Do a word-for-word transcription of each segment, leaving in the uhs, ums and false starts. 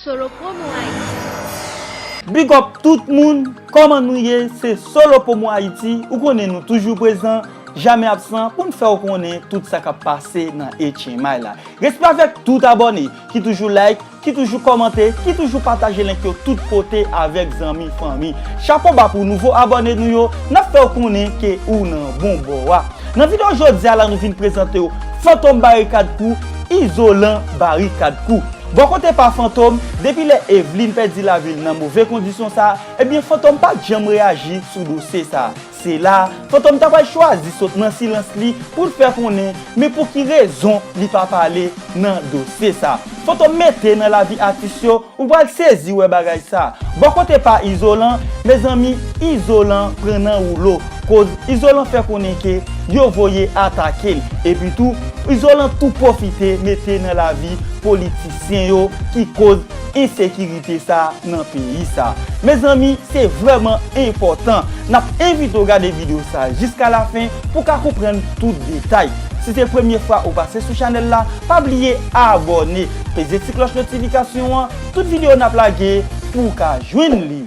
Solo Promo Haiti. Big up tout moun, kòman nou ye? Se Solo Promo Haiti, ou konnen nou toujou prezan, jamè absan pou n fè w konnen tout sa k ap pase nan H M I la. Respè avèk tout abòne ki toujou like, ki toujou kòmante, ki toujou pataje link yo tout kote avèk zanmi, fanmi. Chapo ba pou nouvo abòne nou yo, n ap fè w konnen ke ou nan bon bò a. Nan videyo jodi a la, nou vin prezante w Fantom Barikad Kou, Izolan Barikad Kou. Bò kote pa Fantom, depi lè Eveline pèdi lavi l nan move kondisyon sa, ebyen Fantom pa t janm reyaji sou dosye sa. Se la, Fantom ta pral chwazi sot nan silans li pou l fè konnen, men pou ki rezon li pa pale nan dosye sa. Fantom mete nan lavi atis yo, ou pral sezi wè bagay sa. Bò kote pa Izolan, mezanmi, Izolan pran nan woulo, koz Izolan fè konnen ke yo voye atake l. Epi tou, Izolan tou pwofite mete nan lavi politisyen yo ki koz ensekirite sa nan peyi sa. Mezanmi, se vrèman enpòtan. N ap envite w gade videyo sa jiska lafen pou w ka konprann tout detay. Si se premye fwa ou pase sou chanèl la, pa bliye abòne, peze ti klòch notifikasyon an, tout videyo n ap lage pou w ka jwenn li.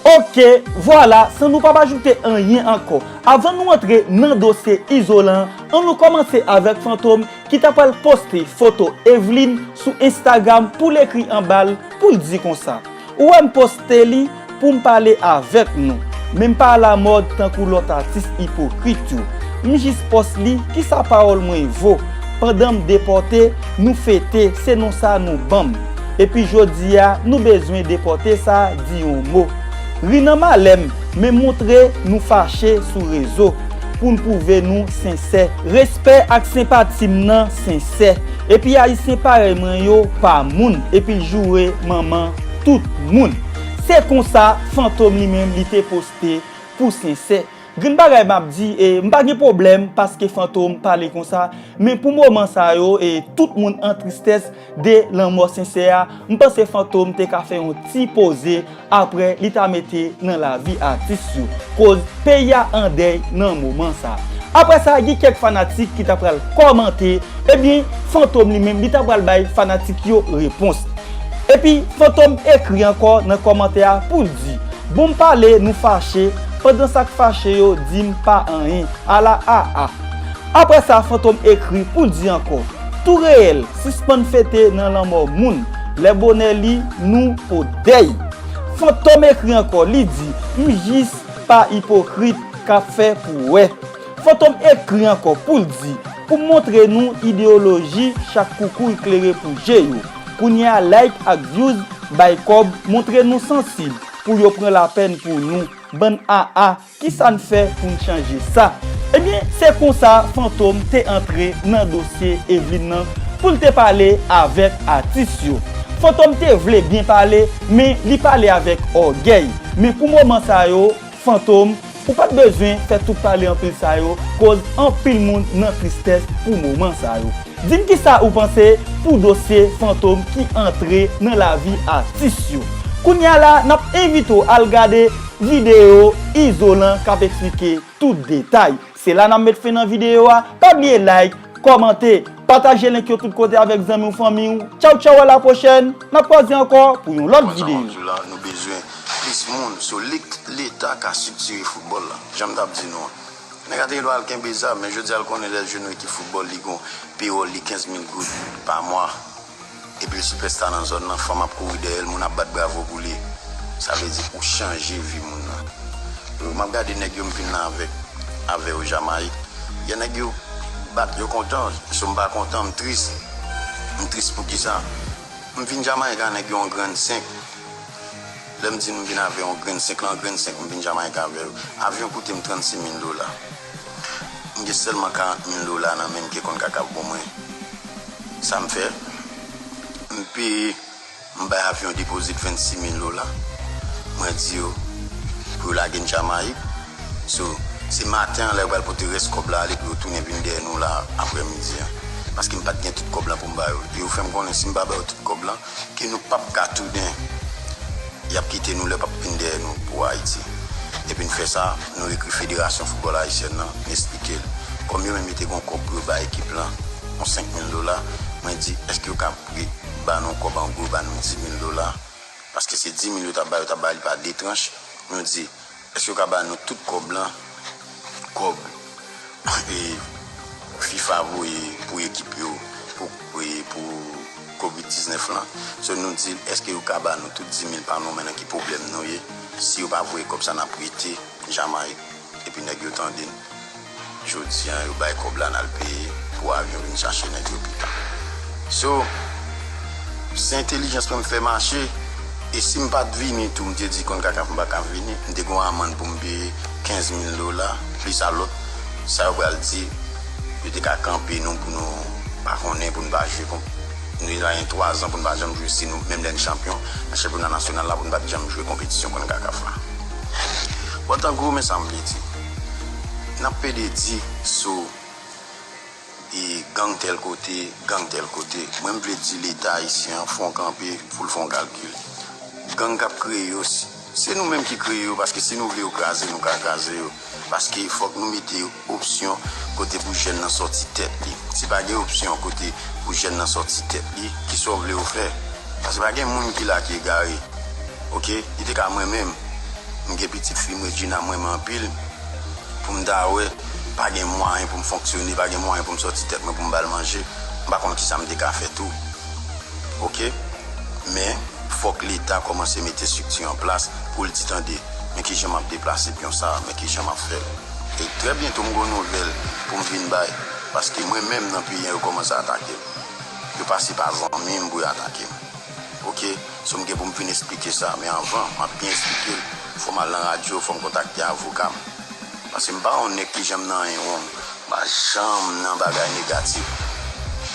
Oke, vwala, san nou p ap ajoute anyen ankò. Avan nou antre nan dosye Izolan, an nou kòmanse avèk Fantom ki ta pral poste foto Eveline sou Instagram pou l ekri anba l pou l di konsa: Ou wè m poste li pou m pale avèk nou, men m pa alamòd tankou lòt atis ipokrit yo. M jis pòs li, kisa pawòl mwen vo? Pandan m depòte, nou fete, se non sa nou ban m. Epi jodi a, nou bezwen depòte sa, di yon mo. Ri nan malè m, men montre nou fache sou rezo pou n pwouve nou sensè. Respè ak senpati m nan sensè. Epi Ayisyen parèy mwen yo pa moun, epi l joure manman tout moun. Se konsa Fantom li menm li te poste pou sensè. Grenn bagay m ap di, e, m pa gen pwoblèm paske Fantom pale konsa, men pou moman sa yo, e, tout moun an tristès de lanmò sensè a, m panse Fantom te ka fè yon ti poze apre li ta mete nan lavi atis yo. Koz peyi a an dèy nan moman sa. Apre sa, gen kèk fanatik ki ta pral kòmante, ebyen, Fantom li menm, li ta pral bay fanatik yo repons. Epi, Fantom ekri ankò nan kòmantè a pou l di: Bon, m pale, nou fache, pandan sa k fache yo di m pa anyen. Ala a a. Apre sa, Fantom ekri pou l di ankò: Tou reyèl, sispann fete nan lanmò moun. Lè bonè li, nou po dèy. Fantom ekri ankò, li di: M jis pa ipokrit k ap fè pou wè. Fantom ekri ankò pou l di: Pou montre nou ideyoloji, chak koukouy klere pou je yo. Kounye a, like ak views bay kòb, montre nou sansib pou yo pran lapèn pou nou. Bann a a, kisa n fè pou n chanje sa? Ebyen, se konsa Fantom te antre nan dosye Eveline nan pou l te pale avèk atis yo. Fantom te vle byen pale, men li pale avèk ògèy. Men pou moman sa yo, Fantom, ou pa t bezwen fè tout pale anpil sa yo, koz anpil moun nan tristès pou moman sa yo. Di m kisa ou panse pou dosye Fantom ki antre nan lavi atis yo. Kounye a la, n ap envite w al gade videyo Izolan k ap eksplike tout detay. Se la n ap met fen nan videyo a. Pa bliye like, kòmante, pataje link yo tout kote avèk zanmi w, fanmi w. Tchaw, tchaw, a la pwochèn. N ap kwaze ankò pou yon lòt videyo. Kòman sa w di la, nou bezwen plis moun, so lit Leta ka estriktire foutbòl la. Jan m t ap di nou an. Nèg la te gen dwa al kenbe zam, men jodi a l konnen lè l jwenn yon ekip foutbòl, li gon pewòl li kenz mil goud pa mwa. Epi l sipèsta nan zòn nan, fanm ap kouri dèyè l, moun ap bat bravo pou li. Sa vle di ou chanje vi moun nan. M ap gade nèg yo m vin la avèk, avè yo Jamayik. Yè nèg yo bat, yo kontan, so m pa kontan, m tris. M tris poukisa? M vin Jamayik a nèg yo yon grenn senk. Lè m di n m vin avè yon grenn senk, lan grenn senk m vin Jamayik avè yo. Avyon koute m trannsis mil dola. M gen sèlman karant mil dola nan men m ke konn kaka pou mwen. Sa m fè? M peye, m bay avyon depozit vennsis mil dola. Mwen di yo pou yo lage n Jamayik. So, se maten an lè yo pral pote rès kòb la ale pou yo tounen vin dèyè nou la aprèmidi an. Paske m pa t gen tout kòb lan pou m ba yo. E yo fè m konnen si m pa ba yo tout kòb lan, ke nou p ap ka tounen. Y ap kite nou lè p ap vin dèyè nou pou Ayiti. Epi n fè sa, nou ekri Federasyon Foutbòl Ayisyèn nan, n esplike l Kòm yo menm yo te gen yon kòb pou yo bay ekip lan, yon senk mil dola, mwen di, èske yo ka pre-, ba nou kòb an gwo, ba nou dis mil dola? Paske se dis mil yo t ap ba, yo t ap ba li pa de tranch. Nou di, èske yo ka ba nou tout kòb lan, kòb, e, fifa voye pou ekip yo, pou, e, pou kovid diznèf lan? So, nou di, èske yo ka ba nou tout dis mil pa nou, men nan ki pwoblèm nou ye? Si yo pa voye kòb sa, n ap rete Jamayik. Epi nèg yo tande n. Jodi a, yo bay kòb la, n al peye pou avyon vin chache nèg yo pita. So, se entèlijans mwen m fè mache. E si m pa t vini tou, m te di konkakaf m pa ka vini, m te gen yon amann pou m peye kenz mil dola, plis a lòt. Sa yo pral di, yo te ka kanpe nou pou nou pa konnen, pou nou pa jwe konp-, nou genyen twazan pou nou pa janm jwe si nou, menm lè n chanpyon nan chanpyona nasyonal la, pou nou pa t janm jwe konpetisyon konkakaf la. Bon, an gwo, men sa m vle di. N ap pede di sou, e, gang tèl kote, gang tèl kote. Mwen, m vle di Leta ayisyen an fè yon kanpe pou l fè yon kalkil. Gang k ap kreye yo, se, se nou menm ki kreye yo, paske si nou vle yo kraze, nou ka kraze yo. Paske fòk nou mete opsyon kote pou jèn nan sòti tèt li. Si pa gen opsyon kote pou jèn nan sòti tèt li, kisa w vle yo fè? Paske pa gen moun ki la ki egare. Oke? Li te ka mwen menm. M gen pitit fi m, Regina, m renmen anpil. Pou m ta wè, pa gen mwayen pou m fonksyone, pa gen mwayen pou m sòti tèt mwen pou m ba l manje. M pa konn kisa m te ka fè tou. Oke? Men, fòk Leta kòmanse mete estrikti an plas pou l di, tande, men kijan m ap deplase pyon sa a, men kijan m ap fè l. E trè byento m gen yon nouvèl pou m vin bay, paske mwen menm nan peyi an, yo kòmanse atake m. Yo pase pa zanmi m pou yo atake m. Oke? So, m gen pou m vin esplike sa, men anvan, m ap byen esplike l. Fò m al nan radyo, fò m kontakte avoka m. Paske m pa yon nèg ki janm nan anyen wrong. M pa janm nan bagay negatif.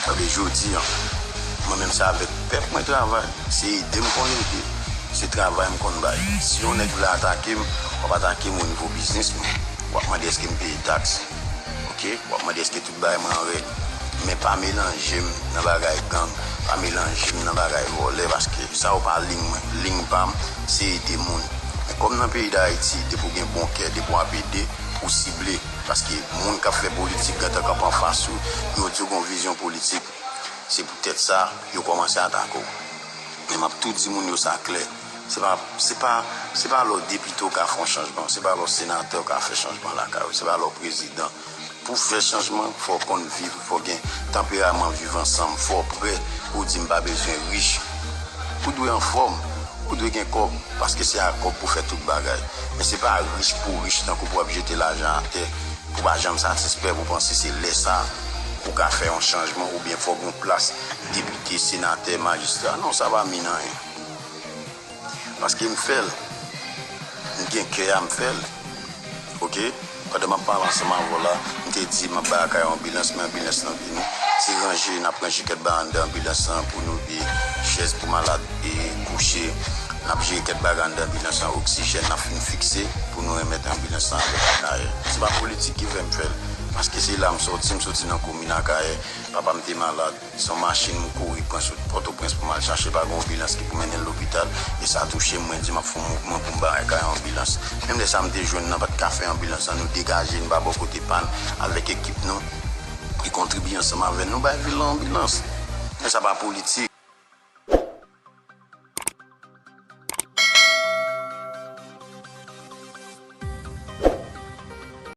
Tande jodi a, mwen menm se avèk pèp mwen travay. Se ede m konn ede. Se travay m konn bay. Si yon nèg vle atake m, w ap atake m o nivo biznis mwen. W ap mande èske m peye taks. Oke? W ap mande èske tout bagay mwen an règ. Men pa melanje m nan bagay gang. Pa melanje m nan bagay vòlè, paske sa yo pa liy mwen. Liy pa m, se ede moun. Men kòm nan peyi Dayiti, depi w gen bon kè, depi w ap ede, ou sible. Paske moun k ap fè politik gentan kanpe anfas ou, yo di w gen yon vizyon politik. Se poutèt sa, yo kòmanse atake w. Men m ap tou di moun yo sa klè. Se pa, se pa, se pa lè w depite w ka fè yon chanjman, se pa lè w senatè w ka fè chanjman lakay ou, se pa lè w prezidan. Pou w fè chanjman, fò w konn viv, fò w gen tanperaman viv ansanm, fò w prè pou w di m pa bezwen rich. Ou dwe anfòm, ou dwe gen kòb, paske se ak kòb pou w fè tout bagay. Men se pa rich pou w rich tankou pou w ap jete lajan atè, pou w pa janm satisfè, pou w panse se lè sa a pou w ka fè yon chanjman oubyen fò w gen yon plas depite, senatè, majistra. Non, sa pa mennen anyen. Paske m fè l. M gen kè a, m fè l. Oke? Pandan m ap pale ansanm avè w la, m te di m ap bay Akayè yon anbilans, men anbilans lan vini. Se ranje, n ap ranje kèk bagay anndan anbilans lan pou nou, e chèz pou malad e kouche. N ap jere kèk bagay anndan anbilans lan, oksijèn, n ap fin fikse pou nou remèt anbilans lan avèk Akayè. Se pa politik ki fè m fè l. Paske se la m sòti, m sòti nan komin Akayè. Papa m te malad. Se yon machin m kouri pran sot Pòtoprens pou m al chache, pa gen anbilans ki pou mennen l lopital. E sa touche m, mwen di m ap fè yon mouvman pou m bay Akayè yon anbilans. Menm lè sa m te jwenn nan pa t ka fè anbilans lan, nou degaje, nou pa bò kote pa n, avèk ekip nou ki kontribye ansanm avè n, nou bay vil lan anbilans. Men sa pa politik.